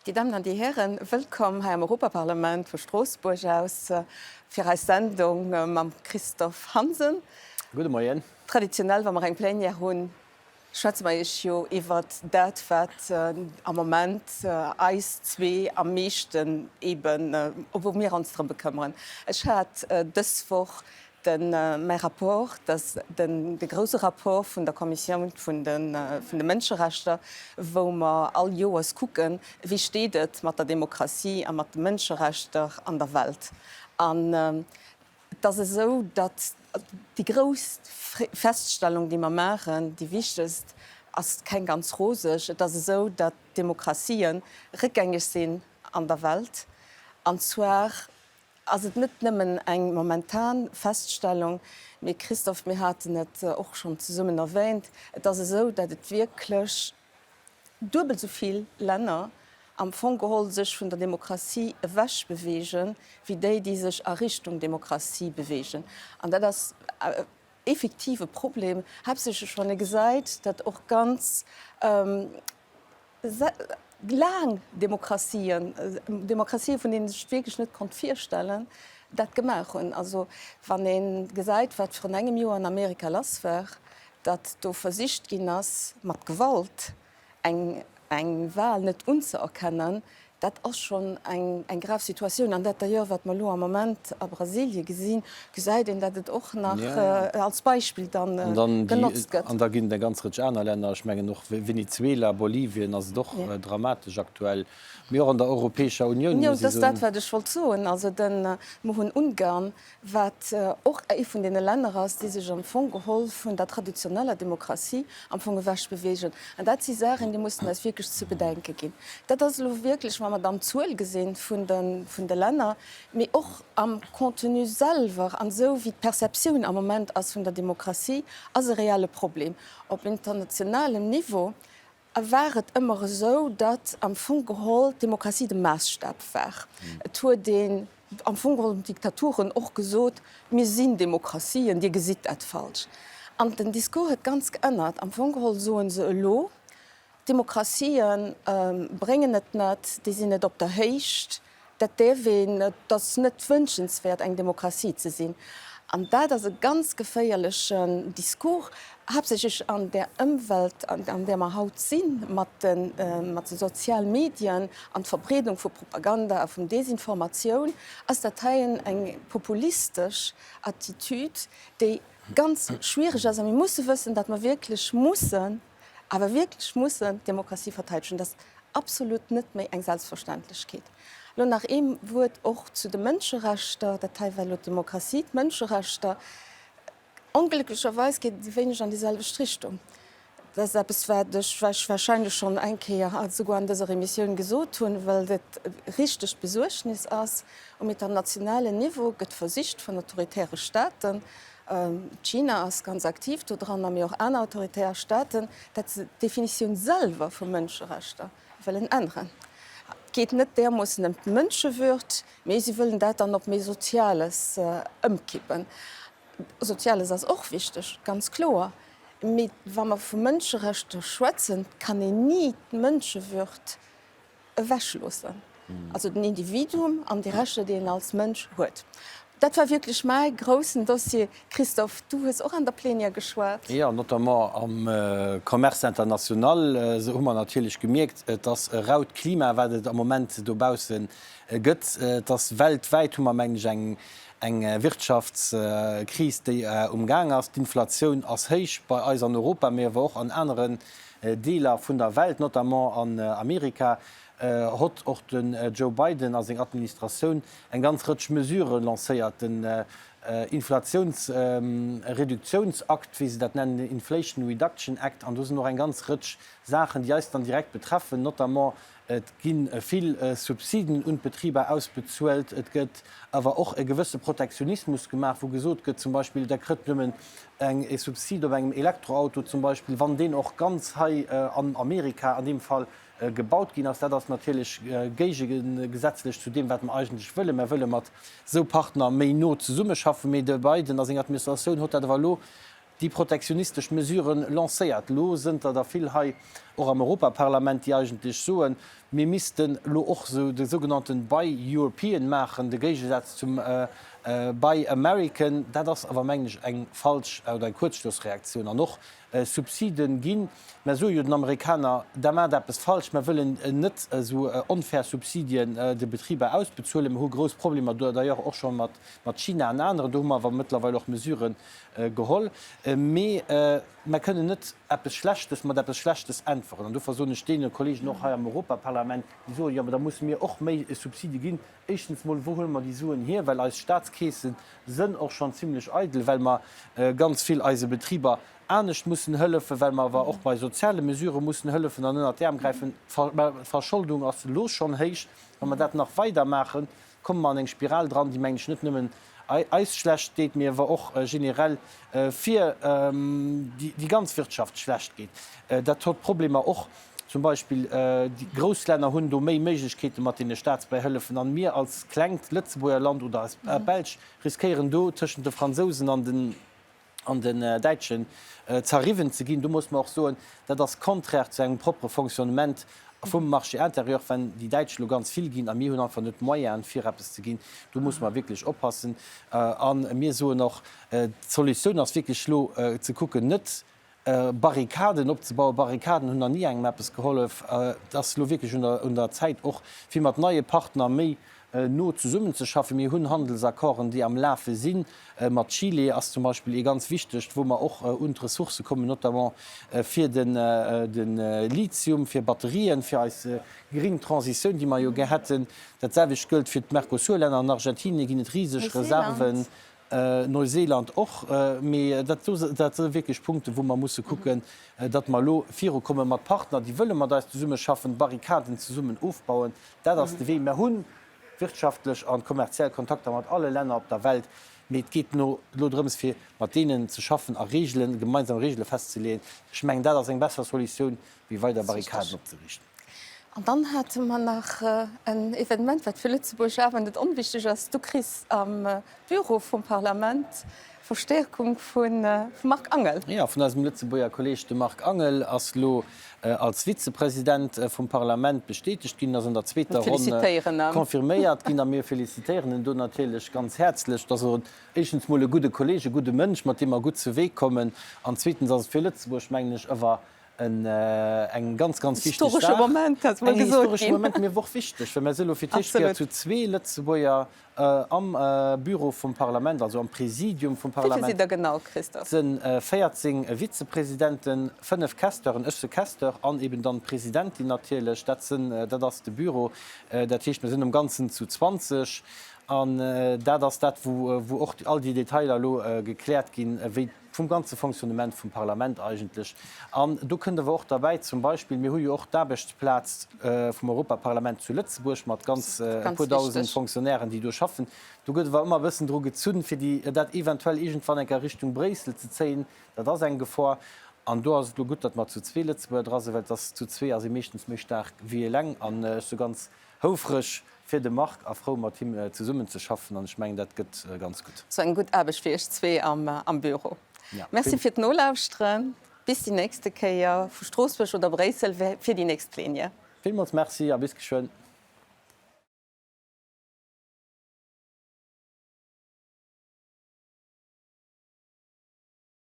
Dir Dammen an Dir Hären, wëllkomm hei am Europaparlament vu Stroossbuerg aus fir eis Sendung mam Christophe Hansen. Gudde Moien. Traditionell, wa mer eng Plénière hunn, schwätze mer Iech jo iwwert dat, wat am Moment eis zwee am meeschten eeben, wou mir ons drëm bekëmmeren. Ech hat dës Woch Den, mäi Rapport, dat den, de grouse Rapport vun der Kommissioun vun de, vun de Mënscherechter, wou mer all Joers kucken, wéi steet et mat der Demokratie a mat de Mënscherechter an der Welt. An et ass esou, datt déi grouss Feststellung, déi mer maachen, déi wichtegst, ass keng ganz roseg. Et ass esou, datt d'Demokratien réckgängeg sinn an der Welt, an zwar ass et net nëmmen eng momentan Feststellung, mee Christophe, mir haten et och schonn zesummen erwähnt, et ass esou, datt et wierklech duebel esou vill Länner am Fong geholl sech vun der Demokratie ewech bewegen, wéi déi, déi sech a Richtung Demokratie bewegen. An dat ass effektiv e Problem, haaptsächlech wann ee gesäit, datt och ganz Laang Demokratien, Demokratien, vun deenen ee sech et wierklech net konnt virstellen, dat gemaach hunn. Also wann ee gesäit, wat virun engem Joer an Amerika lass war, datt do versicht ginn ass, mat Gewalt eng Wahl net unzëerkennen, Dat ass schonn eng grav Situatioun. An dat d'ailleurs, wat mer elo am Moment a Brasilie gesinn, gesäit een, datt et och nach als Beispill da genotzt gëtt. An da ginn et eng ganz Rëtsch aner Länner, ech mengen och Venezuela, Bolivien ass et och dramatesch aktuell, mee och an der Europäescher Unioun, muss ee soen. Jo, dat ass dat, wat ech wollt soen. Also mer hunn Ungarn, wat och ee vun deene Länner ass, déi sech am Fong geholl vun der traditioneller Demokratie am Fong ewech bewegen. An dat si Saachen, déi mussen eis wierklech ze bedenke ginn. Dat ass elo wierklech, wa mer dann d'Zuel gesinn vun de, vun de Länner, mee och am Contenu selwer an esou wéi d'Perceptioun am Moment ass vun der Demokratie, ass e reelle Problem op internationalem Niveau. War et ëmmer esou, datt am Fong geholl d'Demokratie de Maasstab war. Et huet een am Fong geholl den Diktaturen och gesot, mir sinn Demokratien, dir gesitt dat falsch. An den Discours huet ganz geännert. Am Fong geholl soe se elo, d'Demokratien bréngen et net, déi sinn net op der Héicht, Dat däerf een, et ass net wënschenswäert eng Demokratie ze sinn. An dat ass e ganz geféierlechen Discours, haaptsächlech an där Ëmwelt, an där mer haut sinn, mat de mat de sozial Medien an d'Verbreedung vu Propaganda a vun Desinformatioun, ass dat heien eng populistesch Attitude, déi ganz schwiereg ass. A mir musse wëssen, datt mer wierklech mussen, awer wierklech mussen d'Demokratie verteidegen. Dat ass absolut net méi eng Selbstverständlechkeet. Elo nach ee Wuert och zu de Mënscherechter. Dat hei war elo d'Demokratie, d'Mënscherechter. Onglécklecherweis geet et e wéineg an déi selwecht Richtung. Dat ass eppes, wat ech wahrscheinlech schonn eng Kéier esouguer an dëser Emissioun gesot hunn, well et richteg d'Besuergnis ass. Um internationalen Niveau gëtt versicht vun autoritäre Staaten, China ass ganz aktiv do dran, mee och aner autoritär Staaten, datt se d'Definitioun selwer vu Mënscherechter wëllen änneren. Et geet net därmoossen ëm d'Mënschewürd, mee si wëllen dat dann op méi Soziales ëmkippen. Soziales ass och wichteg, ganz kloer, mee wa mer vu Mënscherechter schwätzen, kann een ni d'Mënschewürd ewechloossen, also den Individuum an déi Rechter, déi en als Mënsch huet. Dat war wierklech mäi groussen Dossier. Christophe, du hues och an der Plenière geschwat. Jo, notamment am Commerce international hu mer natierlech gemierkt, et ass e raut Klima, wat et am Moment dobausse gëtt. Et ass weltwäit, hu mer, mengen ech, eng eng Wirtschaftskris, déi umgaang ass. D'Inflatioun ass héich bei eis an Europa, mee awer och an aneren Deeler vun der Welt, notamment an Amerika, hott och den Joe Biden a seng Administratioun eng ganz Rëtsch Mesurë lancéiert. Den Inflatiounsreduktiounsakt, wéi se dat nennen, den Inflation Reduction Act, an do sinn och eng ganz Rëtsch Saachen, déi eis dann direkt betreffen, notamment Et gi vill Subsiden un d'Betriber ausbezuelt. Et gëtt awer och e gewësse Protektionismus gemaach, wou gesot gëtt, zum Beispill, Der kritt nëmmen eng e Subsid op engem Elektroauto zum Beispill, wann deen och ganz hei an Amerika an deem Fall gebaut ginn ass. Dat ass natierlech géigegesetzlech zu deem, wat mer eigentlech wëllen. Mer wëlle mat esou Partner méi no zesummeschaffen. Mee de Biden a seng Administratioun huet dat awer elo. Déi protektionistesch Mesuren lancéiert. Elo sënn der der vill hei och am Europaparlament, déi eigentlech soen, mir missten elo och esou de sougenannten Buy European maachen, de Géigesaz zum Buy American. Dat ass awer, mengen ech, eng falsch oder eng Kuerzschlussreaktioun. An och Subsiden ginn. Mer soe jo den Amerikaner, Der maacht eppes falsch, mer wëllen net esou onfair Subsidien de Betriber ausbezuelen. Mer hu grouss Problemer d'ailleurs och scho mat China an aneren. Do hu mer awer mëttlerweil och Mesuren geholl. Mee mer kënnen net eppes Schlechtes mat eppes Schlechtes äntweren. An dofir soen ech deene Kollegen och hei am Europaparlament, déi soen, jo, mä da musse mir och méi Subside ginn, éischtens mol, wou huele mer déi Suen hier, well eis Statskeese sënn och schonn zimlech eidel, well mer ganz vill eise Betriber anescht mussen hëllefen, well mer awer och bei soziale Mesurë mussen hëllefen an ënnert d'Äerm gräifen. D'Verscholdung ass elo schonn héich. Wa mer dat nach weider maachen, komme mer an eng Spiral dran, déi, mengen ech, net nëmmen eis schlecht deet, mee awer och generell fir déi ganz Wirtschaft schlecht geet. Dat huet Problemer och zum Beispill, déi grouss Länner hunn do méi Méiglechkeete mat deene Staatsbäihëllefen an mir als klengt Lëtzebuerger Land oder als Belsch riskéieren do tëschent de Fransousen an den an den Däitschen zerriwwen ze ginn. Do muss mer och soen, dat ass contraire zu engem propre Fonctionnement vum Marché intérieur, wenn déi Däitsch elo ganz vill ginn a mir hunn einfach net d'Moyenen, fir eppes ze ginn. Do muss mer wierklech oppassen. A mir soen och, d'Solutioun ass wierklech elo ze kucken, net Barrikaden opzebauen. Barrikaden hunn nach ni engem eppes gehollef. Et ass elo wierklech un der Zäit och, fir mat neie Partner méi no zesummenzeschaffen. Mir hunn Handelsaccorden, déi am Lafe sinn. Mat Chile ass zum Beispill ee ganz wichtegt, wou mer och un d'Ressourcë kommen, notamment fir de Lithium, fir Batterien, fir eis gring Transitioun, déi mer jo gär hätten. Dat selwecht gëllt fir d'Mercosur-Länner. An Argentinien ginn et riseg Reserven. Neuseeland och. Mee dat do, dat si wierklech Punkten, wou mer musse kucken, datt mer elo virukomme mat Partner, déi wëlle mat eis zesummeschaffen, Barrikaden zesummen ofbauen. Dat ass de Wee. Mer hu wirtschaftlech a kommerziell Kontakter mat alle Länner op der Welt, mee et geet elo drëms, fir mat deenen ze schaffen a Reegelen, gemeinsam Reegele festzeleeën. Ech mengen, dat ass eng besser Solutioun, wéi weider Barrikaden opzeriichten. An dann hate mer nach en Evenement, wat fir Lëtzebuerg awer net onwichtig ass. Du kriss am Büro vum Parlament Verstäerkung vum Marc Angel. Jo, vun eisem Lëtzebuerger Kolleeg, de Marc Angel ass elo als Vizepresident vum Parlament bestätegt ginn, ass an der zweeter Ronn confirméiert ginn. A mir felicitéieren en do natierlech ganz häerzlech. Et ass éischtens mol e gudde Kolleeg, e gudde Mënsch, mat deem mer gutt zu Wee kommen. An zweetens ass et fir Lëtzebuerg, mengen ech, ëwer Eng ganz, ganz wichteg Saach. Historesche Moment, ass mol gesot ginn. En historesche Moment, mee awer och wichteg, well mir si elo fir d'éischt Kéier zu zwee Lëtzebuerger am Büro vum Parlament, also am Präsidium vum Parlament. Wéi vill sidd Der genau, Christophe? Et si 14 Vizepresidenten, fënnef Questeuren, ech si Questeur, an eben dann d'Presidentin natierlech. Dat sinn, dat ass de Büro. Dat heescht, mir sinn am Ganzen zu 20. An dat ass dat, wou och all déi Detailer elo gekläert ginn, wéi vum ganze Fonctionnement vum Parlament eigentlech. An do kënnt awer och derbäi, zum Beispill, mir hu jo och d'Aarbechtsplaz vum Europaparlament zu Lëtzebuerg mat ganz e puer dausend Fonctionnairen, déi do schaffen. Do gëtt awer ëmmer e bëssen dru gezunn, fir déi, dat eventuell iergendwann eng Kéier Richtung Bréissel ze zéien. Dat ass eng Gefor. An do ass et elo gutt, datt mer zu zwee Lëtzebuerger dra sinn, well et ass, zu zwee ass ee meeschtens méi staark wéi eleng. An ech si ganz Houfreg fir de Marc a frou mat him zesummen ze schaffen an ech mengen dat gëtt ganz gutt. Sou eng gutt Aarbecht fir iech zwee am Büro. Merci fir d'Nolauschteren. Bis déi nächste Kéier vu Stroossbuerg oder Bréissel fir déi nächst Plenière. Villmools Merci a bis geschwënn.